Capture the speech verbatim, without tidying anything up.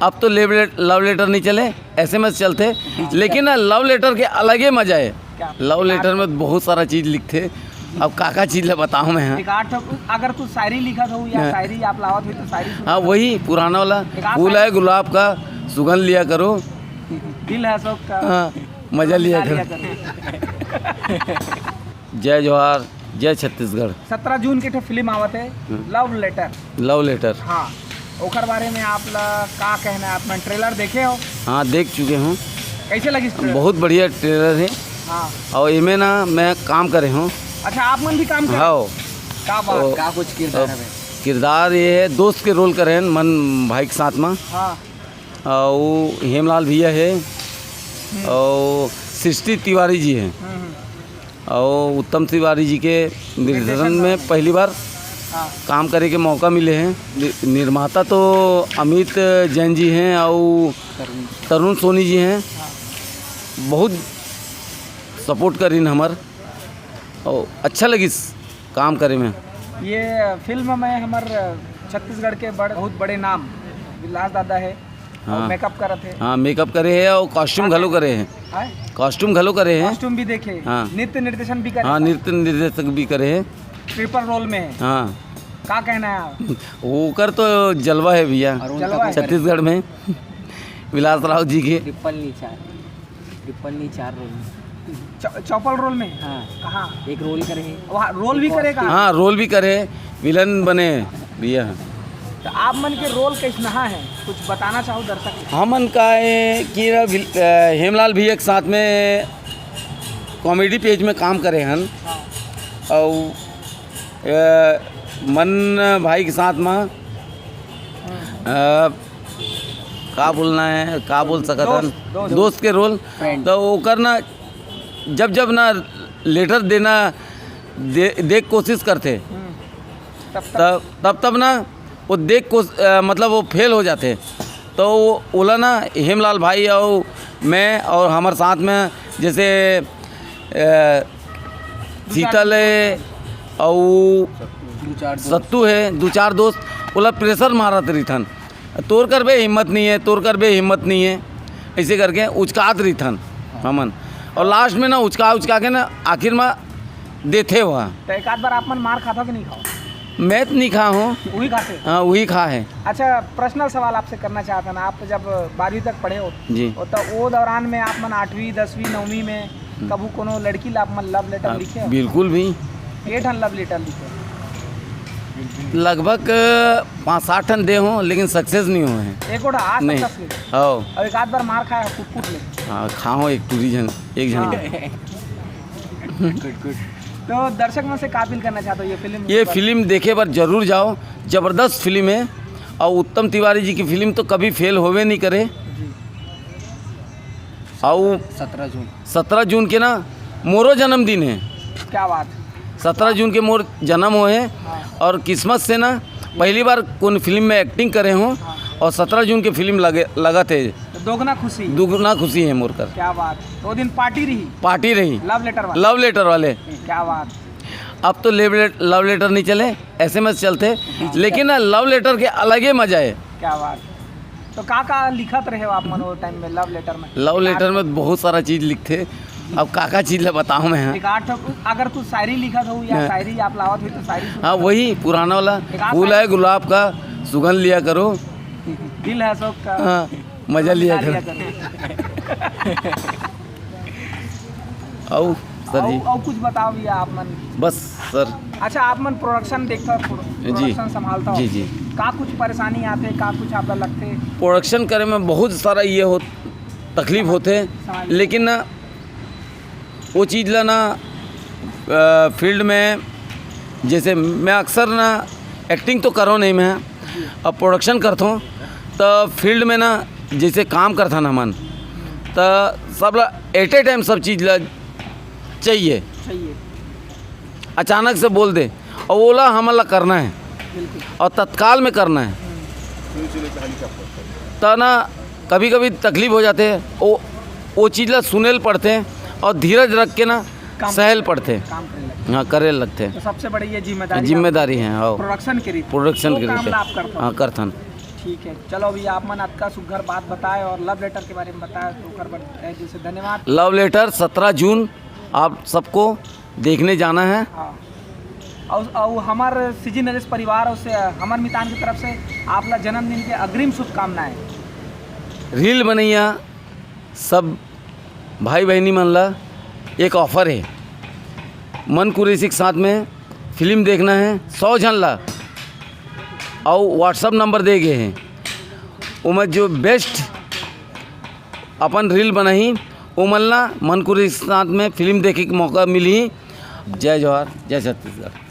अब तो लेव-, लव लेटर नहीं चले, एसएमएस चलथे, लेकिन ना, लव लेटर के अलगे मजा है। क्या? लव लेटर में बहुत सारा चीज लिखथे। अब का का चीज ला बताऊं मैं? एक आध ठो, अगर तू शायरी लिखत हो या हाँ। शायरी आप लावत हो तो शायरी सुना हाँ, दो। वही पुराना वाला, एक आध फूल शायरी। है गुलाब का, सुगंध लिया करो। दिल है अशोक का। हाँ, मजा लिया करो। जय जोहार, जय छत्तीसगढ़। सत्रह जून के ठे फिल्म आवत है, हम्म। लव लेटर। लव लेटर। हाँ, ओकर बारे में आप ला का कहना है? आप मन ट्रेलर देखे हो? हाँ, देख चुके हूँ। कैसे लगिस ट्रेलर? बहुत बढ़िया ट्रेलर है। हाँ। और इमे ना मैं काम करे हूँ। अच्छा, आप मन भी काम करे? हाँ। का बात? और का कुछ किरदार अब हवे? किरदार ये है, दोस्त के रोल करे हैं मन भाई के साथ में। हाँ। और हेमलाल भैया है हम्म। और सृष्टि तिवारी जी हैं। हम्म, हम्म। और उत्तम तिवारी जी के निर्देशन निर्देशन में में। पहली बार हाँ। काम करे के मौका मिले हैं। नि-, निर्माता तो अमित जैन जी हैं और तरुण। तरुण सोनी जी हैं। हाँ। बहुत सपोर्ट करिन हमर और अच्छा लगिस काम करे में। ये फिल्म में हमर छत्तीसगढ़ के बड़, बहुत बड़े नाम विलास दादा है। और हाँ। मेकअप करत है। हाँ, मेकअप करे है और कॉस्ट्यूम हाँ। घलो करे है। हाँ? कॉस्ट्यूम घलो करे है। कॉस्ट्यूम भी देखे, हाँ। नृत्य निर्देशन भी करे। हाँ, नृत्य निर्देशक भी करे है। ट्रिपल रोल में है। हाँ। का कहना है आप? ओकर तो जलवा है भैया, अरुण जलवा है। छत्तीसगढ़ में विलास राव जी के। ट्रिपल नी चार, ट्रिपल नी चार रोल में। च-, चौपल रोल में? हाँ। कहाँ? एक रोल करे है। वहाँ रोल भी एक करेगा? हाँ, रोल भी करे, विलन बने भैया। तो आप मन के रोल कैसनहा है, कुछ बताना चाहो दर्शक को? हमन का है कि ना विल-, अ, हेमलाल भैया के साथ में कॉमेडी पेज में काम करे हन हाँ। और अ, मन भाई के साथ में, अ, का बोलना है, का बोल सकत हन? दोस्त, दोस्त। दोस्त के रोल। फ्रेंड। तो ओकर ना, जब जब ना लेटर देना, दे, दे के कोशिश करथे, हम्म। तब, तब। तब, तब, तब ना वो देख को, अ, मतलब वो फेल हो जाथे। तो वो, ओला ना हेमलाल भाई और मैं और हमर साथ में जैसे, अ, शीतल है और दू चार दोस्त। सत्तू है, दू चार दोस्त, ओला प्रेशर मारत रहिथन, "तोर करबे हिम्मत नहीं है, तोर करबे हिम्मत नहीं है", ऐसे करके उचकात रहिथन हमन। और लास्ट में ना उचका उचका के ना आखिर में देथे हुआ। तो एक आध बार आप मन मार खाता कि नहीं खाओ? मैं तो नहीं खा हूँ। वही खाते? हाँ, वही खा है। अच्छा, पर्सनल सवाल आपसे करना चाहता ना, आप जब बारहवीं तक पढ़े हो जी। तो वो दौरान में आप मन आठवीं, दसवीं, नौवीं में हम्म। कभू कोनो लड़की ला आप मन लव लेटर हाँ, लिखे हो? बिल्कुल भी। के ठन लव लेटर लिखे हो? लगभग पाँच सात ठन दे हों, लेकिन सक्सेस नहीं हुए हैं। एक ओठा आज नहीं। सक्सेस नहीं। हाँ। और एक आध बार मार खाया हो, फुट फुट ले। हाँ, खाओ एक टूरी झन, एक झन हाँ। के। गुड, गुड। तो दर्शक मन से का अपील करना चाहते हो ये फिल्म ये के बारे में? फिल्म देखे बर जरूर जाओ, जबरदस्त फिल्म है। और उत्तम तिवारी जी की फिल्म तो कभी फेल होवे नहीं करे। जी। और सत्रह जून। सत्रह जून के ना मोरो जन्मदिन है। क्या बात। सत्रह जून के मोर जन्म होए है हाँ। और किस्मत से ना पहली बार कोन फिल्म में एक्टिंग करे हूँ हाँ। और सत्रह जून के फिल्म लगे, लगत है। तो दोगुना खुशी। दुगुना खुशी है मोर कर। क्या बात। तो वो दिन पार्टी रही? पार्टी रही। लव लेटर वाले? लव लेटर वाले। क्या बात। अब तो लेव-, लव लेटर नहीं चले, एसएमएस चलथे, लेकिन ना लव लेटर के अलगे मजा है। क्या बात। तो का का लिखत रहे हो आप मन वो टाइम में लव लेटर में? लव लेटर में बहुत सारा चीज लिखथे, अब का का चीज ला बताऊं मैं? एक आठ ठो, अगर तू शायरी लिखत हो या हाँ। शायरी आप लावत हो तो शायरी सुना हाँ, दो। वही पुराना वाला, एक आध फूल शायरी। है गुलाब का, सुगंध लिया करो। दिल है अशोक का। हाँ, मजा लिया मजा करो। लिया करो। अउ सर जी। अउ, अउ कुछ बताओ भैया आप मन। बस सर। अच्छा, आप मन प्रोडक्शन देखता हो, जी। प्रोडक्शन संभालता हो। जी, जी। का कुछ परेशानी आथे, का कुछ आपला लगथे? प्रोडक्शन करे में बहुत सारा ये हो, तकलीफ होथे, समझ। लेकिन ना वो चीज ला ना, अ, फील्ड में जैसे मैं अक्सर ना एक्टिंग तो करो नहीं मैं, अब प्रोडक्शन करता हूँ तो फील्ड में ना जैसे काम करता ना मन तो सब ला एट ए टाइम सब चीज ला चाहिए। चाहिए। अचानक से बोल दे और ओला हमन ला करना है बिल्कुल। और तत्काल में करना है। त ना कभी कभी तकलीफ हो जाते हैं, वो वो चीज ला सुने ल पड़ते हैं और धीरज रख के ना काम सहल पड़ते हैं। काम करने लगते हैं। हाँ, करे लगते हैं। तो सबसे बड़ी ये जिम्मेदारी जिम्मेदारी आपकी है, हाँ। प्रोडक्शन के रीते। प्रोडक्शन वो के काम रीते। ला आप करते हो। हाँ, करथन। ठीक है, चलो, अभी आप मन अतका सुघर बात बताए और लव लेटर के बारे में बताए, तो ओकर बर तहे दिल से धन्यवाद। लव लेटर सत्रह जून आप सबको देखने जाना है। हाँ, और, और हमर सीजी नरेश परिवार और से हमर मितान की तरफ से आप ला जन्मदिन के अग्रिम शुभकामनाएं। रील बनैया सब भाई बहनी मन ला एक ऑफर है, मन कुरैशी के साथ में फिल्म देखना है सौ झन ला, और WhatsApp नंबर दे गए हैं, ओमा जो बेस्ट अपन रील बनाही, ओमन ला मन कुरैशी के साथ में फिल्म देखे के मौका मिलही। जय जोहार, जय छत्तीसगढ़।